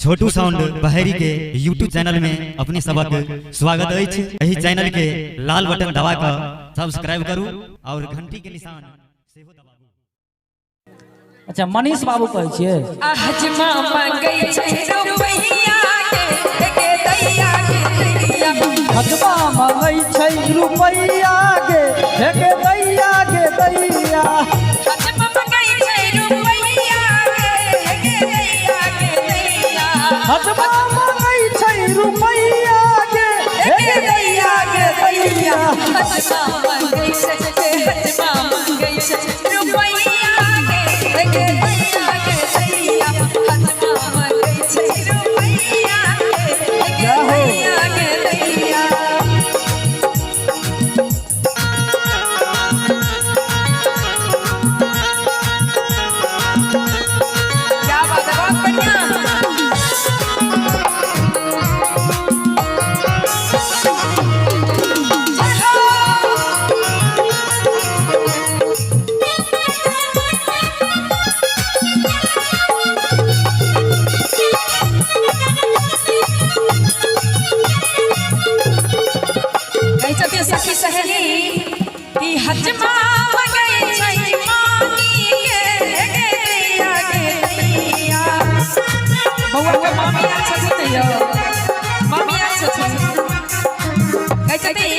छोटू sound Baheri के YouTube channel में अपने सबक स्वागत अछि। एहि चैनल के लाल बटन दबा कऽ सब्सक्राइब करू और घंटी के निशान सेहो दबाबू। अच्छा, मनीष बाबू कहै छियै। हजमा मंगै छै रुपैया के के दैया के दैया। हजमा मंगै छै रुपैया के हे के दैया के दैया। हजमा मंगै छै रुपैया के के दैया के दैया। हजमा मंगै छै रुपैया के हे के दैया के दैया। हजमा मंगै छै, हजमा मंगै छै रुपैया के के दैया के दैया। हजमा मंगै छै रुपैया के के दैया के दैया। क्या बात है, बहुत बढ़िया। कहै छथिन सखी सहेली कि हजमा मंगै छै मामी के गे दैया के दैया। बौआ के मामी आयल छथिन ने यौ, मामी आयल छथिन। कहै छथिन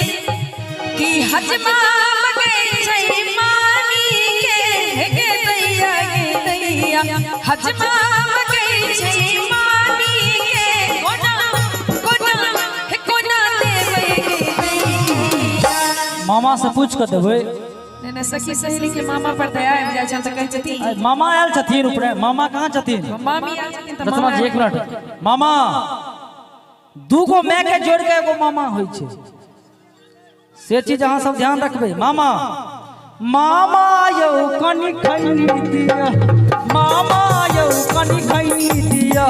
कि हजमा मंगै छै मामी के गे दैया के दैया। हजमा मंगै छै मामी के कोना कोना हे कोना देबै गे दैया। मामा से पूछ कऽ देबै। नहि नहि, सखी सहेली के मामा पर दया आबि जाइ छनि तऽ कहै छथिन। मामा आयल छथिन उपरे, मामा कहाँ छथिन? मामी आयल छथिन तऽ रचना मामा जी, एक मिनट। मामा, दूगो माय के जोड़ के एगो मामा होइ छै, से चीज अहाँ सब ध्यान रखबै। मामा, मामा यौ कनि खैनी दिया, मामा यौ कनि खैनी दिया,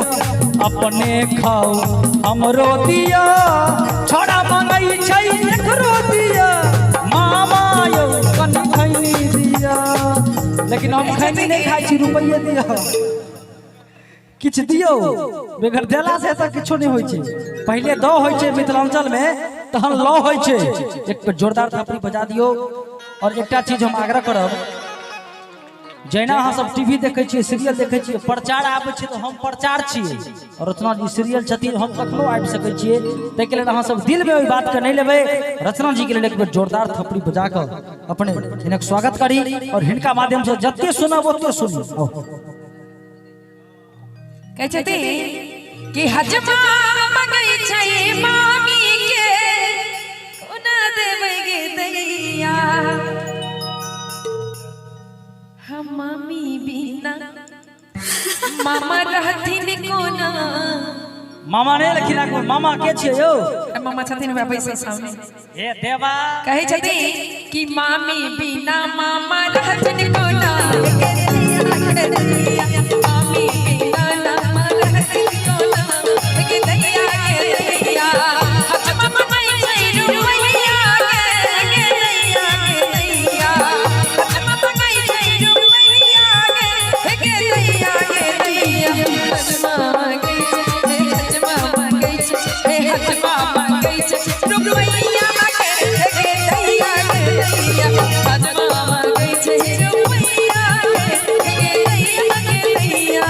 अपने खाओ हमरो दिया, छोड़ा मंगै छै एकरो दिया, मामा यौ कनि खैनी दिया। लेकिन हम खैनी नहि खाइ छी, रुपैये दिया, किछु दियौ। बगैर देला से तऽ किछो नहि होइ छै। पहिले द होइ छै मिथिलांचल में, तहन ल होइ छै। एक बेर जोरदार थपड़ी बजा दियौ। और एकटा चीज हम आग्रह करब, जहिना अहाँ सब टीवी देखै छियै, सीरियल देखै छियै, प्रचार आबै छै, तऽ हम प्रचार छियै और रचना जी सीरियल छथिन, हम कखनो आबि सकै छियै। ताहिके लेल अहाँ सब दिलमे ओहि बातके नहि लेबै। रचना जीके लेल एक बेर जोरदार थपड़ी बजा कऽ अपने हिनक स्वागत करी और हिनका माध्यमसँ जते सुनब ओते सुनी। आउ। कहै छथिन कि हजमा मंगै छै मामी के कोना देबै गे दैया। हम मामी बिना मामा रहथिन कोना। मामा नहि एलखिन आगू, मामा के छियै यौ? मामा छथिन हमरा बैसल सामने। हे देवा। कहै छथिन कि मामी बिना मामा रहथिन कोना गे दैया गे दैया। मामी बिना मामा रहथिन कोना गे दैया गे दैया। हजमा मंगै छै रुपैया के गे दैया गे दैया। हजमा मंगै छै रुपैया के गे दैया गे दैया। हजमा मंगै छै, हजमा मंगै छै, हजमा मंगै छै रुपैया के गे दैया गे दैया। हजमा मंगै छै रुपैया के गे दैया गे दैया।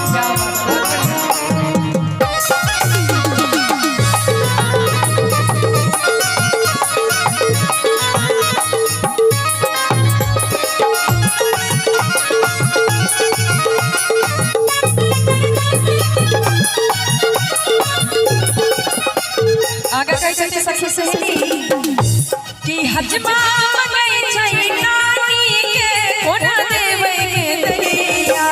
क्या बात, बहुत बढ़िया। आगा कहै छथिन सखी सहेली कि हजमा मंगै छै नानी के कोना देबै गे दैया।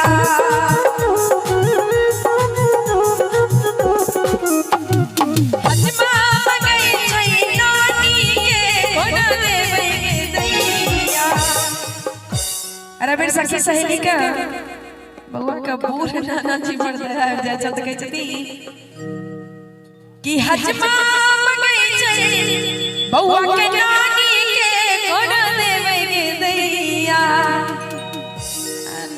हजमा मंगै छै नानी के कोना देबै गे दैया। अरे बेर सखी सहेली के बौआ के बूढ़ नाना जी पर दया आबि जाइ छथि तऽ कहै छथिन कि हजमा मंगै छै बौआ के नानी के कोना देबै गे दैया।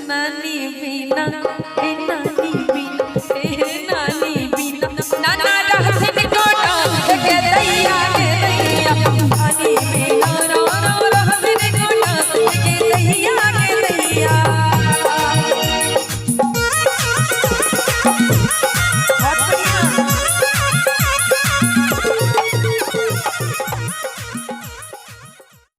नानी बिना, ए नानी बिना, ए नानी बिना, नाना।